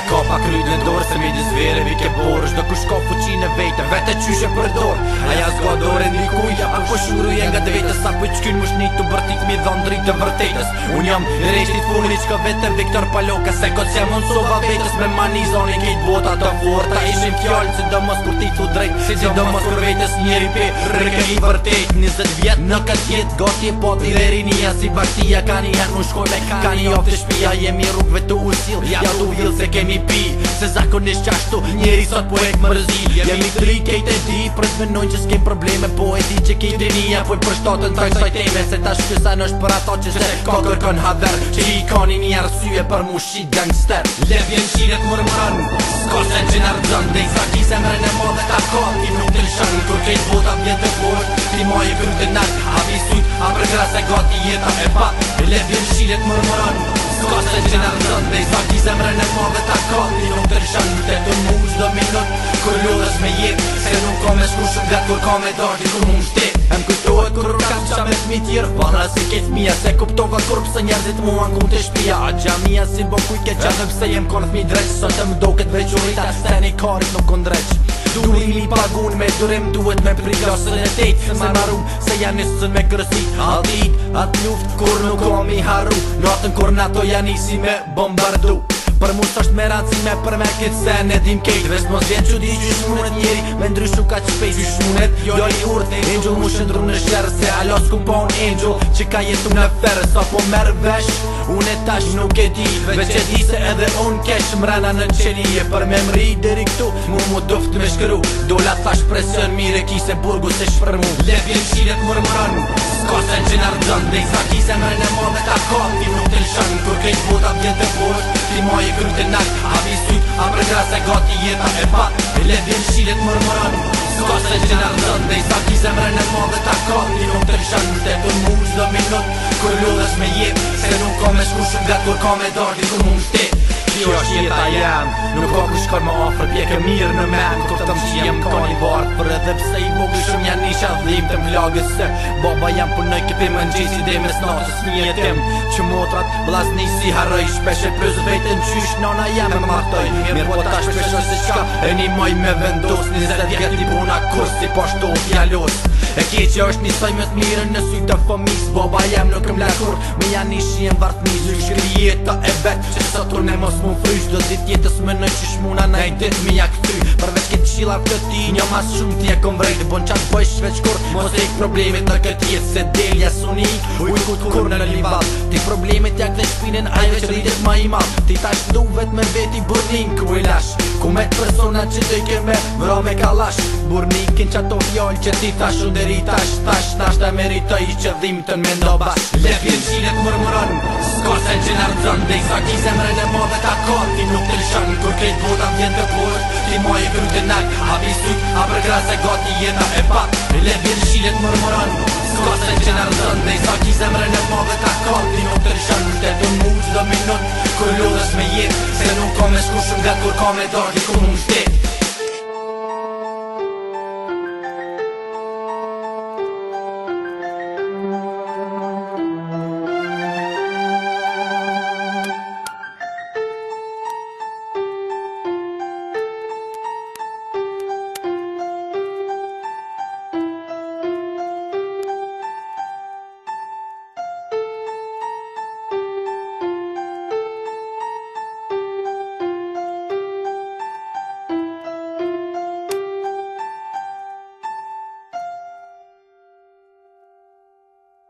E ka pa kryt në dorë se midis vere vi ke borë Çdo kush ka fuqi në vete, vete qysh e përdor Aja s'ka dore ndikuj, a po shuruje nga dvetës Sa po qkyn mushni të bërtit mi dhon dritë të vërtetës Unë jam i reshtit funit çka vete Viktor Paloka Se kot s'ja mundësova vetës me manizoni kejt bota të forta Ishin fjalë sidomos kur ti thu drejt Sidomos kur vetes njeri pe rrëke i vërtet 20 vjet në këtë jetë gati po ti dhe rinia si bagtia Ka një herë nuk shkojme, ka një javë të shpia Jemi rrugëve të u sill, ja tu vill se kemi pi Se zakonisht qashtu njeri sot po ek mërzi Jemi të ri kejt e di, për të menojnë që s'kem probleme Po e di që kejt rinia po i përshtatën të kësaj teme Se tash ky sen është për ato që se ka kërkon haber Që i ka një një arsye për mu shit gangster Levjen qilet mërmëron, s'ka sen që nërdzon Dhe i sa ki zemrën e madhe ta ka, ti nuk të lëshon Kur kejt bota vjen të poshtë, ti maje kryt e nalt Hapi syt, a përkra se gati jeta e pa Levjen qilet mërmëron, s'ka sen që nërdzon Dhe i sa ki zemrën e madhe ta ka, ti nuk të lëshon Të të mu çdo minut, kur lodhesh me jetë Se nuk ka me shku shumë gat kur ka me dash diku mu shtet E më kujtohet kur u kapsha me fmi tjerë Valla si kejt fmija se kuptova kur pse njerëzit mu ankun të shpia A xhamia si bo kujt keq edhe pse jem kon fmi dreq Sot më doket veç urita se një karit nuk ndreq Durimi pagun me durim duhet me prit klasën e tet Se marum se janë nisën me kërsit Atë dit, atë luft kur nuk ko mi harru Natën kur NATO janë nisi me bombardu Për mu s'është me rëndësi me për me këtë sen e dim kejt Veç mos vjen që di qysh munet njeri Me ndryshu ka që shpejt qysh munet Djali urt, Angel mu shëndru në sherr Se alo s'kum pa un Angel që ka jetu në ferë Sa po merr vesh, unë e tash nuk e di Veç e di se edhe unë kesh mrena në qeli E për me mri deri këtu, mu mu duft me shkru Dola thash presion mire ki se burgu se shpër mu Levjen qilet mërmëron, s'ka sen që nërdzon Dhe i sa ki zemrën e madhe ta ka, ti nuk të lëshon Kur kejt bota vjen të poshtë, ti maje kryt e nalt Hapi syt, a përkra se gati jeta e pa Levjen qilet mërmëron, s'ka sen që nërdzon Dhe i sa ki zemrën e madhe ta ka, ti nuk të lëshon Të të mu çdo minut, kur lodhesh me jetë Se nuk ka me shku shumë gat kur ka me dash diku mu shtet Kjo është jeta jem, nuk ka kush ka më afër Pjekë mirë në men, kur të më që jem ka një varë Për edhe pse i vogël shumë janë isha dhim të mlagës Se baba jam punoj këpi mëngjesi dhe mes natës një jetim Që motrat vllazni si harroj Shpesh e pys vetën qysh nona jam e martoj Mirë po tash peshoj se qka e një moj me vendos 20 vjet i puna kur si po shto fjalos E keqe është njësoj me të mirën në sy të fëmis Baba jam nuk më la kur me janë një shien varfnis Ju shkri jeta e vet që sot unë e mos mu fry Çdo dit jetës më në qysh muna naj dit me ja kthy Përveç këtë këshilla të ti një mas shumë ti e kom vrejt Bon qatë bëjsh veç kur mos e ik problemit në këtë jetë Se delja suni ik ujkut kur në livadh Ti problemit ja kthe shpinën ajo që rritet ma i madh Ti tash duhet me veti burnin ku i lash Ku me të persona që të ke me vra me kallash Burnikin që ato fjallë që ti thash unë deri tash Thash tash të meritoj që dhimtën me ndo bash Levjen qilet mërmëron, s'ka sen që nërdzon Dhe i sa ki zemrën e madhe ta ka, ti nuk të lëshon Kur kejt bota vjen të poshtë, ti maje kryt e nalt Hapi syt, a përkra se gati jeta e pa Levjen qilet mërmëron, s'ka sen që nërdzon Dhe i sa ki zemrën e madhe ta ka, ti nuk të lëshon Të të mu çdo minut, kur lodhesh me jetë Se nuk ka me shku shumë gat kur ka me dash diku mu shtet.